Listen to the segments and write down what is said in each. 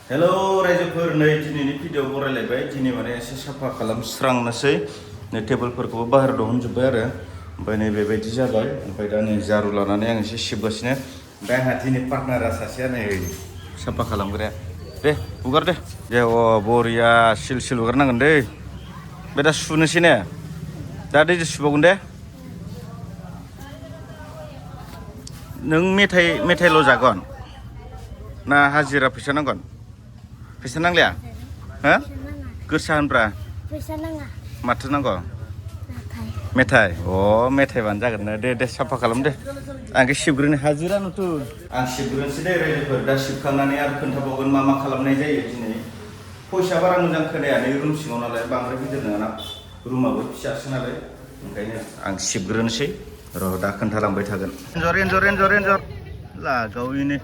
hello रायजोफोर नै दिनैनि भिडिअ बरायलायबाय दिनै माने एसे साफा खालामस्रांनोसै नै टेबोलफोरखौबो बाहेर दिहुनजोब्बाय आरो ओमफ्राय नै बेबायदि जाबाय ओमफ्राय दा नै जारु लानानै आं एसे सिबगासिनो ओमफ्राय आंहा दिनै पार्टनारा सासेया नै साफा खालामग्राया दे हुगार दे बरिया सिल सिल हुगारनांगोन दै बे दा सुनोसै ने दा दैजों सुबावगोन दे नों मेथाइल' जागोन ना हाजिरा फैसा नांगोन फैसा नांलाया हो गोसा होनब्रा फैसा नाङा माथो नांगौ मेथाइ मेथाइबानो जागोन ना दे साफा खालाम दे आंखौ सिबग्रोनो हाजिरा नथुन आं सिबग्रोनोसै दे रायजोफोर दा सिबखांनानै आरो खोन्थाबावगोन मा खालामनाय जायो दिनै फैसा बारा मोजां खोनाया नै रुम सिङाव नालाय बांद्राय गिदिर नङाना रुमाबो फिसासो नालाय ओंखायनो आं सिबग्रोनोसै र' दा खोन्थालांबाय थागोन एन्जर लागावैनो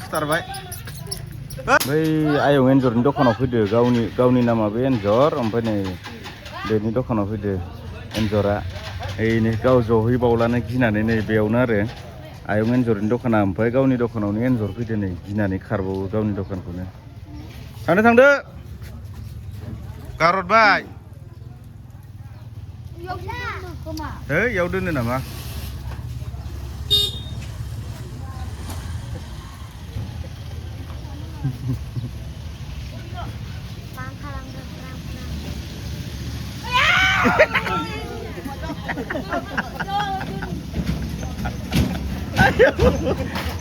फुथारबाय बै आयं एन्जरनि दखानाव फैदो गावनि नामा बे एन्जर ओमफ्राय नै बेनि दखानाव फैदो एन्जरा ओइनै गाव जहैबावलानो गिनानै नै बेयावनो आरो आयं एन्जरनि दखाना ओमफ्राय गावनि दखानावनो एन्जर फैदो नै गिनानै खारबावो गावनि दखानखौनो थांदो गारहरबाय इयाव दोनो नामा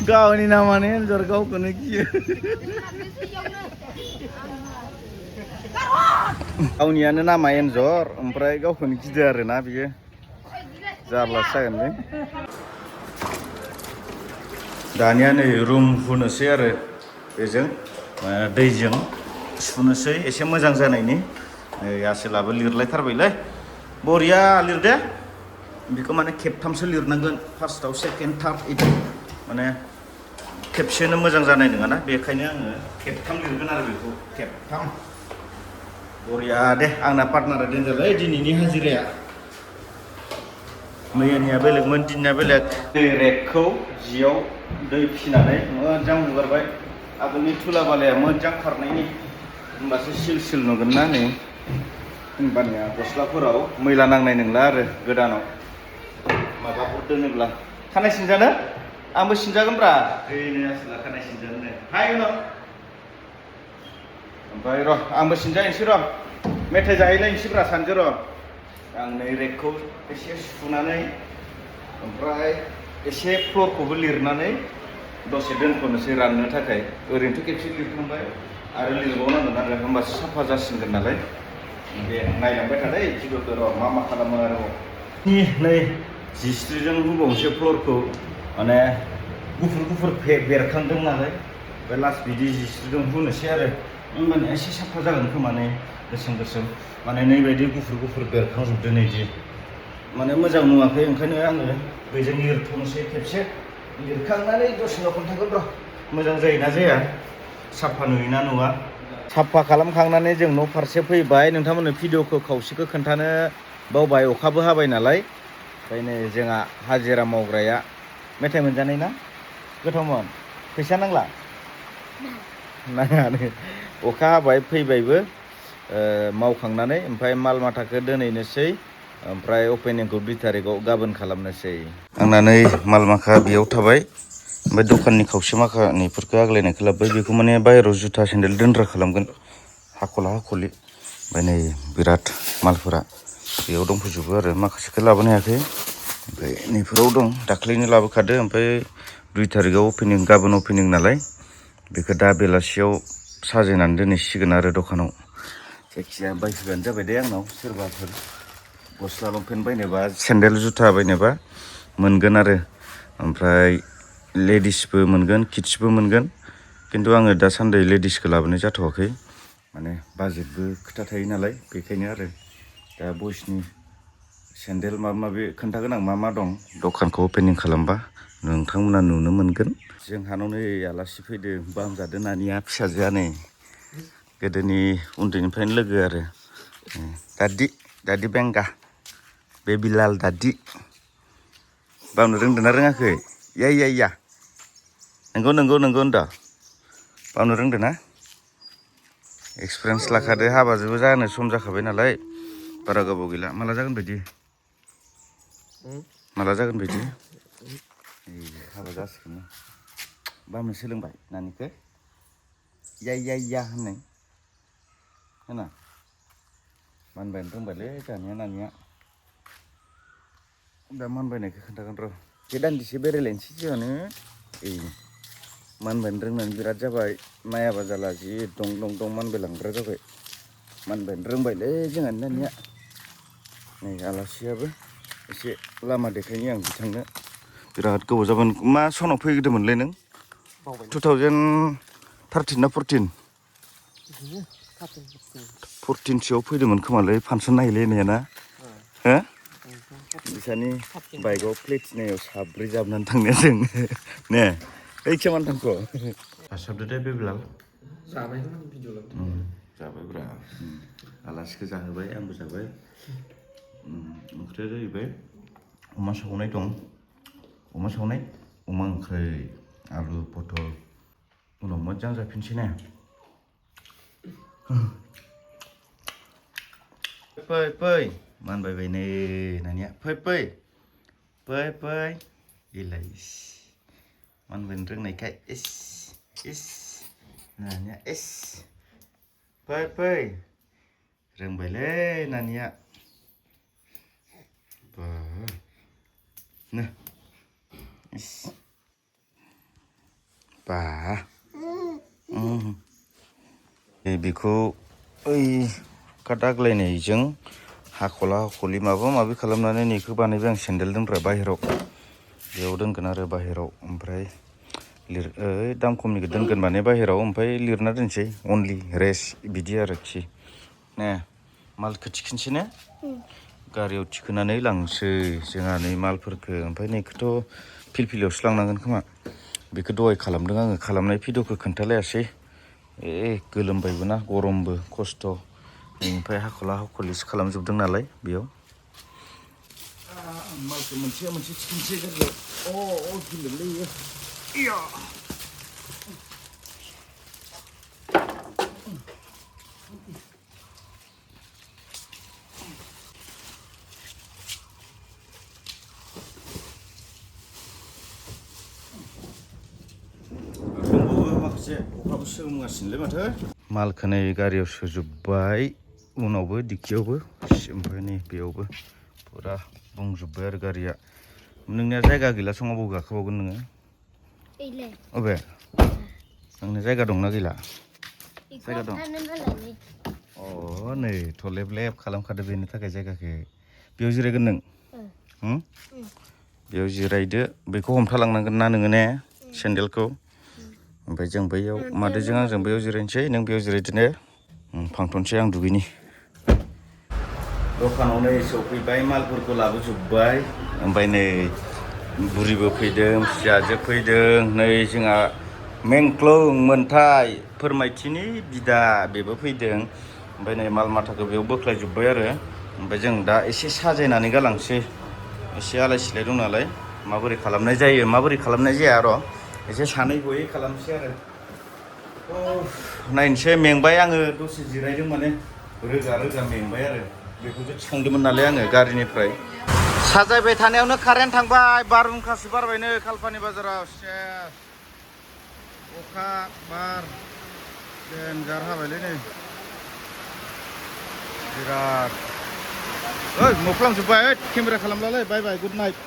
गावनि नामानो एन्जर गावखौनो गियो गावनियानो नामा एन्जर ओमफ्राय गावखौनो गिदो आरोना बियो जारलासो जागोन बे दानिया नै रुम हुनोसै आरो बेजों दैजों सुनोसै एसे मोजां जानायनि आसोलाबो लिरलायथारबायलै बरिया लिरदे बेखौ माने खेबथामसो लिरनांगोन फार्स्टआव सेकेन्ड थार्ड इदि माने खेबसेनो मोजां जानाय नङाना बेखायनो आङो खेबथाम लिरगोन आरो बेखौ खेबथाम बरिया दे आंना पार्टनारा देनजारलै दिनैनि हाजिराया मैयानिया बेलेगमोन दिननिया बेलेग दै रेकखौ जियाव दै फिसिनानै मोजां हुगारबाय आगोलनि थुला बालाया मोजां खारनायनि होमबासो सिल सिल नुगोन ना नै होमबानिया गस्लाफोराव मैला नांनाय नंला आरो गोदानाव माबाफोर दोनोब्ला खानाय सिनजानो आंबो सिनजागोनब्रा ओइनै आसोला खानाय सिनजानो हाय उनाव ओमफ्राय र' आंबो सिनजाहैनोसै र' मेथाइ जाहैलायनोसैब्रा सानजों र' आं नै रेकखौ एसे सुनानै ओमफ्राय एसे फ्लरखौबो लिरनानै दसे दोनथ'नोसै राननो थाखाय ओरैनोथ' खेबसे लिरखांबाय आरो लिरबावनांगोन आरो होमबासो साफा जासिनगोन नालाय दे नायलांबाय थादो भिडिअखौ र' मा खालामो आरो नै जिस्रिजों हुबावनोसै फ्लरखौ माने गुफुर बेरखांदों नालाय बे लास्ट बिदि जिस्रिजों हुनोसै आरो होमबानिया एसे साफा जागोन खोमा नै गोसोम माने नैबायदि गुफुर बेरखांजोबदों नैदि माने मोजां नुवाखै ओंखायनो आङो बेजों लिरथ'नोसै खेबसे लिरखांनानै दसेनो खोन्थागोन र' मोजां जायोना जाया साफा नुयोना नुवा साफा खालामखांनानै जों न' फारसे फैबाय नोंथांमोननो भिडिअखौ खावसेखौ खोन्थानो बावबाय अखाबो हाबाय नालाय ओंखायनो जोंहा हाजिरा मावग्राया मेथाइ मोनजानाय ना गोथावमोन फैसा नांला नाङानो अखा हाबाय फैबायबो मावखांनानै ओमफ्राय माल माथाखौ दोनहैनोसै ओमफ्राय अपेनिंखौ 2 तारिखआव गाबोन खालामनोसै आंना नै माल माखा बेयाव थाबाय ओमफ्राय दखाननि खावसे माखानिफोरखौ आग्लायनायखौ लाबोबाय बेखौ माने बाहेरायाव जुथा सेन्देल दोनग्रा खालामगोन हाख'ला हाख'लि ओमफ्राय नै बिराद मालफोरा बेयाव दंफैजोबो आरो माखासेखौ लाबोनो हायाखै ओमफ्राय नैफोराव दं दाख्लैनो लाबोखादो ओमफ्राय 2 तारिखआव गाबोन अपेनिं नालाय बेखौ दा बेलासियाव साजायनानै दोनहैसिगोन आरो दखानाव जायखिजाया बायफैबानो जाबाय दे आंनाव सोरबाफोर गस्ला लंपेन्ट बायनोबा सेन्देल जुथा बायनोबा मोनगोन आरो ओमफ्राय लेडिसबो मोनगोन किड्सबो मोनगोन खिन्थु आङो दासान्दि लेडिसखौ लाबोनाय जाथ'वाखै माने बाजेटबो खोथा थायो नालाय बेखायनो आरो दा बयसनि सेन्देल माबा माबि खोन्थागोन आं मा दं दखानखौ अपेनिं खालामबा नोंथांमोना नुनो मोनगोन जोंहानाव नै आलासि फैदों बामजादो नानिया फिसाजोआ नै गोदोनि उन्दैनिफ्रायनो लोगो आरो दादि बेंगा बेबिलाल दादि बावनो रोंदोंना रोङाखै या नंगौ होनदा बावनो रोंदो ना एक्सपिरियेन्स लाखादो हाबाजोबो जानो सम जाखाबाय नालाय बारा गोबाव गैला माला जागोन बायदि हाबा जासिगोन बामनो सोलोंबाय नानिखौ या होननाय होना मानबायनो रोंबायलै दानिया नानिया दा मानबायनायखौ खोन्थागोन र' बे दान्दिसे बेरायलायनोसै जोंहानो मानबायनो रोंनानै बिराद जाबाय नायाबा जाला जि दं मानबायलांग्रा जाबाय मानबायनो रोंबायलै जोंहानि दानिया नै आलासियाबो एसे लामा देखायनि आं बिथांनो बिराद गोबाव जाबाय मा सनाव फैग्रोदोंमोनलै नों 2013 ना 14 14सोआव फैदोंमोन खोमालै फांसन नायहैलायनाया ना हो बिसानि बाइकआव प्लेटिनायाव साब्रै जाबनानै थांनाया जों ने ओइखिया मानो थांखो हासाबदो दे बेबलाल जाबायब्रा आलासिखौ जाहोबाय आंबो जाबाय ओंख्रिया जाहैबाय अमा सावनाय दं अमा ओंख्रै आलु पटल उनाव मोजां जाफिनसै ने फै मानबायबाय नै नानिया फै इलाय मानबायनो रोंनायखाय इस नानिया फै रोंबायलै नानिया बेखौ ओइ काट आग्लायनायजों हाख'लि माबा माबि खालामनानै नैखौ बानायबाय आं सेन्देल दोनग्रा बाहेराव बेयाव दोनगोन आरो बाहेराव ओमफ्राय दाम खमनिखौ दोनगोन माने बाहेराव ओमफ्राय लिरना दोनसै अनलि रेस्ट बिदि आरोखि ने मालखौ थिखिनसै ने गारियाव थिखोनानै लांसै जोंहा नै मालफोरखौ ओमफ्राय नैखौथ' फिलफिलियावसो लांनांगोन खोमा बेखौ दहाय खालामदों आङो खालामनाय भिडिअखौ खोन्थालायासै गोलोमबायबो ना गरमबो खस्थ' बेनिफ्राय हाख'लिसो खालामजोबदों नालाय बेयाव मालखौ मोनसे थिखिनसै गारियाव गिलिरलै इयो अखाबो सोमगासिनोलै माथो मालखौ नै गारियाव सोजोब्बाय उनावबो डिक्कियावबो ओमफ्राय नै बेयावबो फुरा बुंजोब्बाय आरो गारिया नोंनिया जायगा गैला समाव बबाव गाखोबावगोन नोङो अबे नोंनि जायगा दंना गैला जायगा दं नै थलेब खालामखादो बेनि थाखाय जायगाखौ बेयाव जिरायगोन नों बेयाव जिरायदो बेखौ हमथालांनांगोन ना नोङो ने सेन्देलखौ ओमफ्राय जों बैयाव मादैजों आंजों बैयाव जिरायनोसै नों बेयाव जिरायदो ने फांथ'नोसै आं दुगैनि दखानाव नै सफैबाय मालफोरखौ लाबोजोब्बाय ओमफ्राय नै बुरिबो फैदों फिसाजो फैदों नै जोंहा मेंख्लं मोनथाय फोरमायथिनि बिदा बेबो फैदों ओमफ्राय नै माल माथाखौ बेयाव बोख्लायजोब्बाय आरो ओमफ्राय जों दा एसे साजायनानै गालांसै एसे आलाय सिलाय दं नालाय माबोरै खालामनाय जायो माबोरै खालामनाय जाया र' एसे सानै हयै खालामसै आरो नायनोसै मेंबाय आङो दसे जिरायदों माने रोगा मेंबाय आरो बेखौसो थिखांदोंमोन नालाय आङो गारिनिफ्राय साजायबाय थानायावनो कारेन्ट थांबाय बारहुंखासो बारबायनो खालपानि बाजाराव अखा बार देन्जार हाबायलै नै बिराद मोफ्लामजोब्बाय केमेरा खालामलालै बाय गुड नाइट